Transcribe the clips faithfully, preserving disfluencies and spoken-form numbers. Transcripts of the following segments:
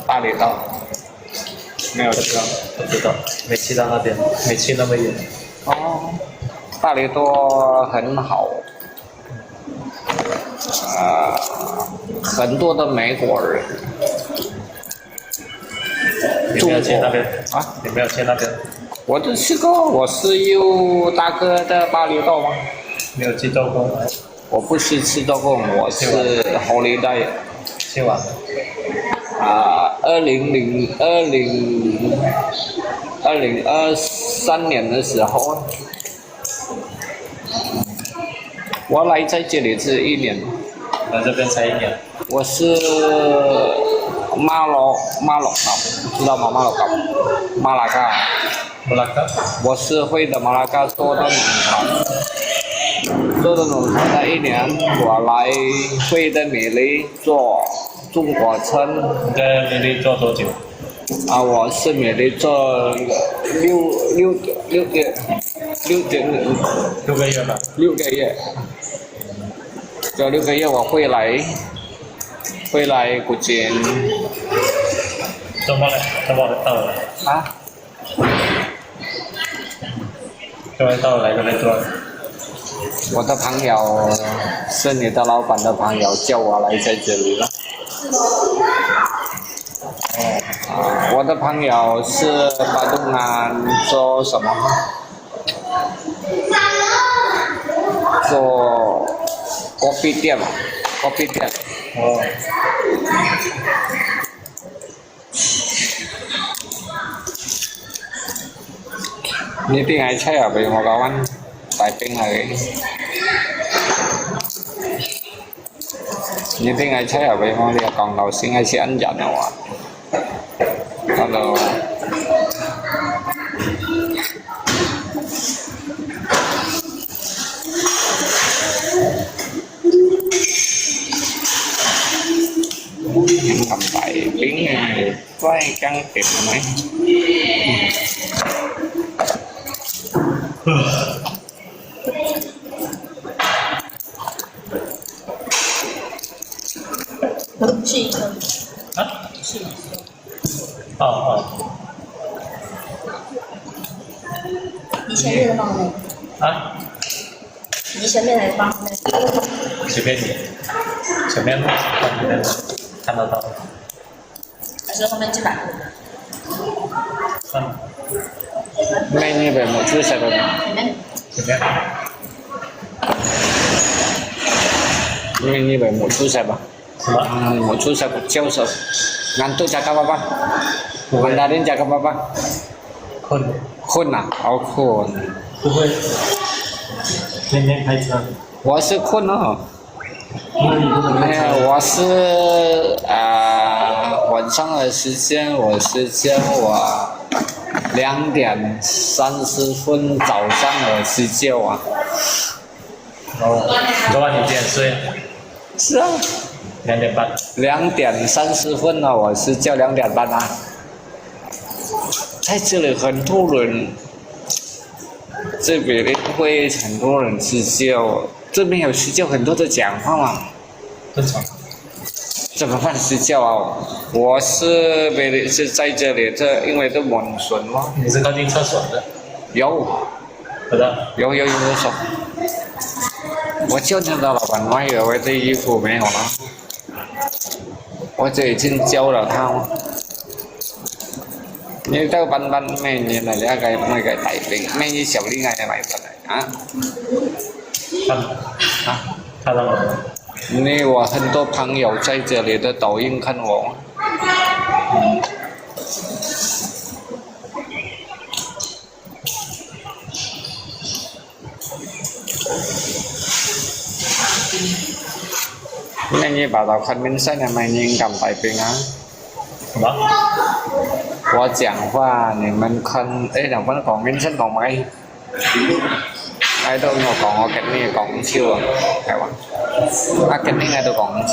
巴厘岛。没有去到。不知道，没去到那边，没去那么远。哦，巴厘岛很好，呃，很多的美国人。你没有去那边？啊？你没有去那边？我都去过，我是有大哥的巴厘岛吗？没有去做过吗？我不是吃到过，我是 holiday。去玩。啊，二零零二零二零二三年的时候，我来在这里是一年。来这边才一年。我是马六马六甲，知道吗？马六甲，马六甲。马六甲。我是会的马六甲做的农场，做的农场的一年，我来会的美丽做中国村。你在美丽做多久？啊，我是美丽做六六六个六个六个月吧。六个月，这六个月我回来回来古晋。怎么了？怎么到了？啊，怎么到了来这边做？我的朋友是你的老板的朋友，叫我来在这里了。啊，我的朋友是巴东啊，做什么？做咖啡店，咖啡店。哦。你定係車入去我个灣大兵啊！你定係車入去我呢講到先係先人啊話。Hello。咁大兵啊！ Quay căng thẳng này. 吃一个，啊？吃一个。哦哦。你前面的放那个，啊？你前面的放那个，随便你，随便弄，看得到。还是后面进来？嗯。Mai ni bai mo chu sa ba. 里面。随便。Mai ni bai mo chu sa ba. 什么？ Mo chu sa ba, chiao sa. Ngantuk cakap apa? Mandarin cakap apa? 困。 Khun ah? Oh, khun. 不会。天天开车。 我是困哦。那你不能开车。没有，我是啊、晚上的时间，我是叫我两点三十分早上我是叫啊。哦，昨晚你几点睡？是啊，两点半。两点三十分呢，我是叫两点半啊。在这里很多人，这边会很多人睡觉，这边有睡觉很多的讲话嘛。正常。怎么办？睡觉啊？我是没是在这里，这因为这门神嘛。你是靠近厕所的？有不知道。有有有有手。我叫你的老板，我以为这衣服没有了，我这已经交了他了。你到班班每年来了个那个带兵，每年小令来来过来啊。看。啊，看到了。你我很多朋友在这里的抖音看我。那你把它看明显的买你敢带兵啊？什么？我讲话你们看，哎，两分讲明显讲没？哎，都我讲我跟你讲笑啊，台湾。啊，跟你都讲笑。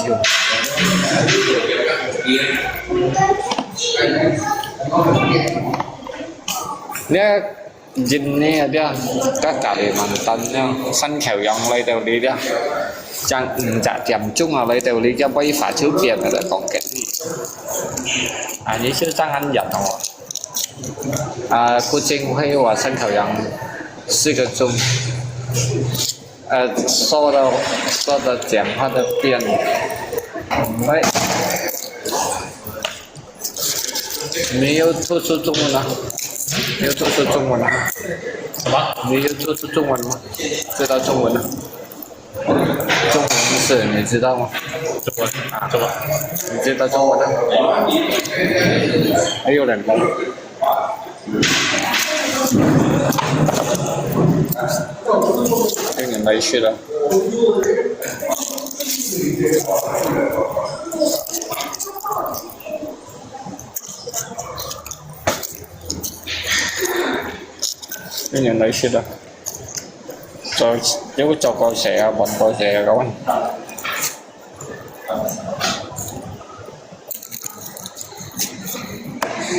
你今日啊，這个咖哩滿丹了，山口洋來到這了，正五隻點鐘啊，來到這个，這杯花就變了，講緊。啊，你就正很熱哦。啊，古晉會話山口洋四個鐘，呃，說到，說到講話都變了。喂。 你有讀書中文啊？你有讀書中文啊？什么？你有讀書中文吗？知道中文啊？中文是你知道吗？中文啊？什么？你知道中文啊？还有两个。有点没事了。有点没事了。做，有做過事啊，換過事啊，咁。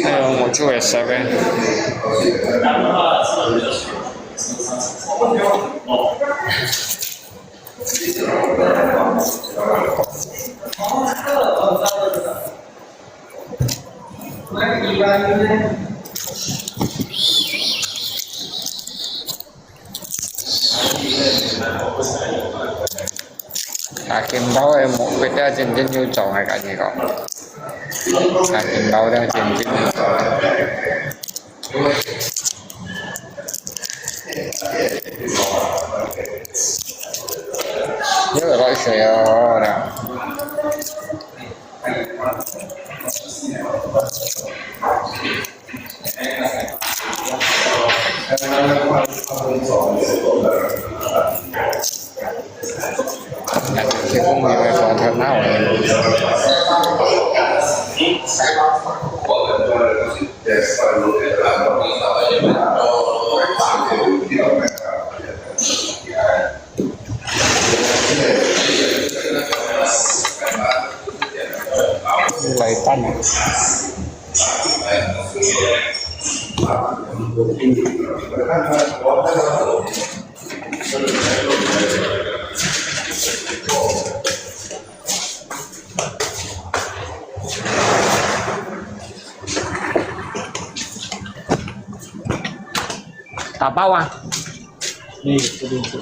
哎呀，我就会说呗。啊，今朝个目标真正有做个感觉个，啊，今朝个真正有做个。有个来水哦，啦。 来蛋啊！打包啊！嗯，这边吃。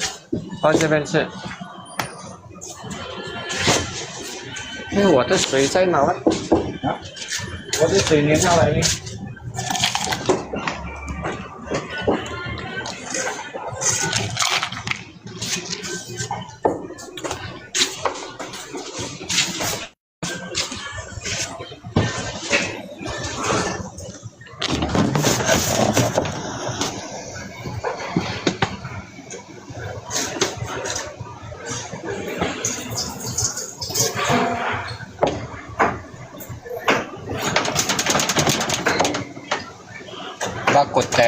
到这边吃。哎，我的水在哪啊？啊？我的水你拿来呢？肉骨茶。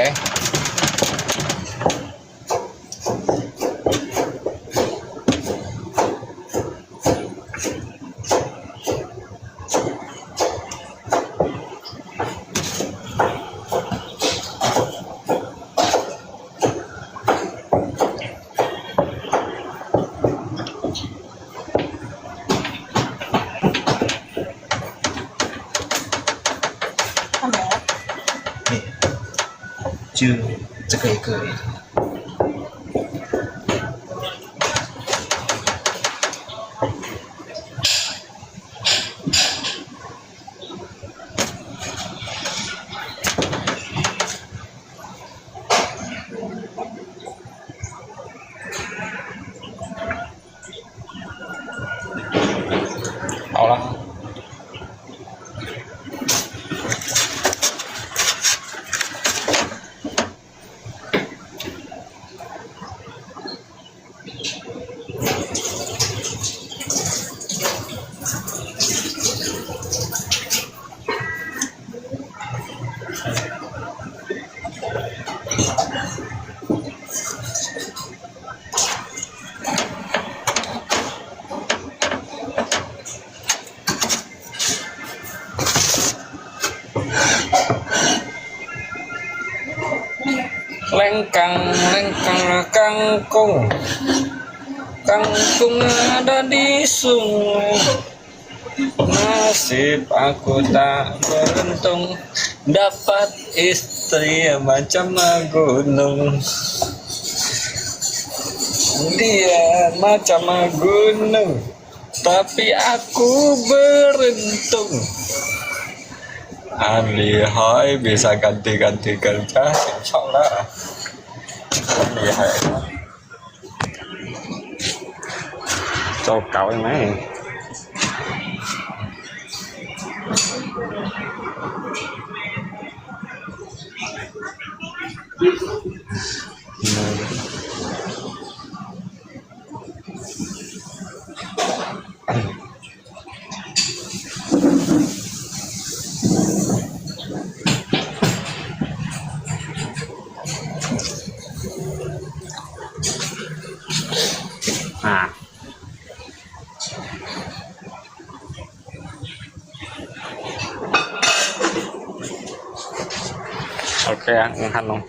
看没有？哎，就这个一个而已。 好了。 你 Kangkang, kangkang, kangkung. Kangkung ada di sungai. Nasib aku tak beruntung, dapat istri macam gunung. Dia macam gunung, tapi aku beruntung. 恁厲害，bisa ganti-ganti kerja，真爽啦！恁厲害。做狗个咩？啊。OK啊，你看咯。